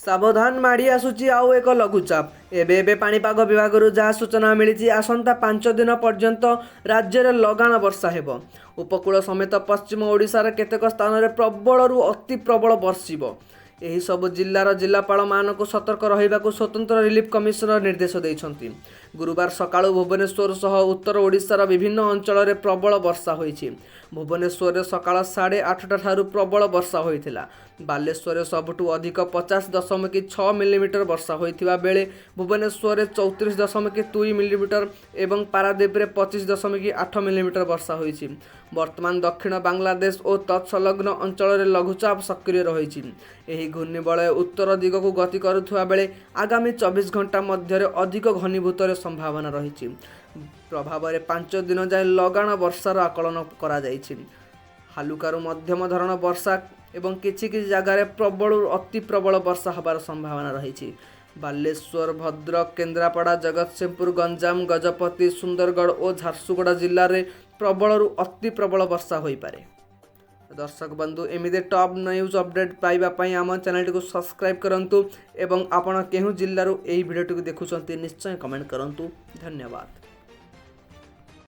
ସାବଧାନ, ମାଡ଼ି ଆସୁଛି ଆଉ ଏକ ଲଘୁଚାପ। ଏବେ ଏବେ ପାଣିପାଗ ବିଭାଗରୁ ଯାହା ସୂଚନା ମିଳିଛି, ଆସନ୍ତା 5 ଦିନ ପର୍ଯ୍ୟନ୍ତ ରାଜ୍ୟରେ ଲଗାଣ ବର୍ଷା ହେବ। ଉପକୂଳ ସମେତ ପଶ୍ଚିମ ଓଡ଼ିଶାର କେତେକ ସ୍ଥାନରେ ପ୍ରବଳରୁ ଅତି ପ୍ରବଳ ବର୍ଷିବ। ଏହିସବୁ ଜିଲ୍ଲାର ଜିଲ୍ଲାପାଳମାନଙ୍କୁ ସତର୍କ ରହିବାକୁ ସ୍ୱତନ୍ତ୍ର ରିଲିଫ କମିଶନର ନିର୍ଦ୍ଦେଶ ଦେଇଛନ୍ତି। ଗୁରୁବାର ସକାଳୁ ଭୁବନେଶ୍ୱର ସହ ଉତ୍ତର ଓଡ଼ିଶାର ବିଭିନ୍ନ ଅଞ୍ଚଳରେ ପ୍ରବଳ ବର୍ଷା ହୋଇଛି। ଭୁବନେଶ୍ୱରରେ ସକାଳ 8:30 ଠାରୁ ପ୍ରବଳ ବର୍ଷା ହୋଇଥିଲା। ବାଲେଶ୍ୱରରେ ସବୁଠୁ ଅଧିକ 50.6 ମିଲିମିଟର ବର୍ଷା ହୋଇଥିବା ବେଳେ ଭୁବନେଶ୍ୱରରେ 34.2 ମିଲିମିଟର ଏବଂ ପାରାଦୀପରେ 25.8 ମିଲିମିଟର ବର୍ଷା ହୋଇଛି। ବର୍ତ୍ତମାନ ଦକ୍ଷିଣ ବାଂଲାଦେଶ ଓ ତତ୍ସଂଲଗ୍ନ ଅଞ୍ଚଳରେ ଲଘୁଚାପ ସକ୍ରିୟ ରହିଛି। ଏହି ଘୂର୍ଣ୍ଣିବଳୟ ଉତ୍ତର ଦିଗକୁ ଗତି କରୁଥିବା ବେଳେ ଆଗାମୀ 24 ଘଣ୍ଟା ମଧ୍ୟରେ ଅଧିକ ଘନୀଭୂତର ସମ୍ଭାବନା ରହିଛି। ପ୍ରଭାବରେ 5 ଦିନ ଯାଏଁ ଲଗାଣ ବର୍ଷାର ଆକଳନ କରାଯାଇଛି। ହାଲୁକାରୁ ମଧ୍ୟମ ଧରଣ ବର୍ଷା ଏବଂ କିଛି କିଛି ଜାଗାରେ ପ୍ରବଳରୁ ଅତି ପ୍ରବଳ ବର୍ଷା ହେବାର ସମ୍ଭାବନା ରହିଛି। ବାଲେଶ୍ୱର, ଭଦ୍ରକ, କେନ୍ଦ୍ରାପଡ଼ା, ଜଗତସିଂହପୁର, ଗଞ୍ଜାମ, ଗଜପତି, ସୁନ୍ଦରଗଡ଼ ଓ ଝାରସୁଗୁଡ଼ା ଜିଲ୍ଲାରେ ପ୍ରବଳରୁ ଅତି ପ୍ରବଳ ବର୍ଷା ହୋଇପାରେ। ଦର୍ଶକ ବନ୍ଧୁ, ଏମିତି ଟପ୍ ନ୍ୟୁଜ୍ ଅପଡ଼େଟ୍ ପାଇବା ପାଇଁ ଆମ ଚ୍ୟାନେଲଟିକୁ ସବସ୍କ୍ରାଇବ୍ କରନ୍ତୁ ଏବଂ ଆପଣ କେଉଁ ଜିଲ୍ଲାରୁ ଏହି ଭିଡ଼ିଓଟିକୁ ଦେଖୁଛନ୍ତି, ନିଶ୍ଚୟ କମେଣ୍ଟ କରନ୍ତୁ। ଧନ୍ୟବାଦ।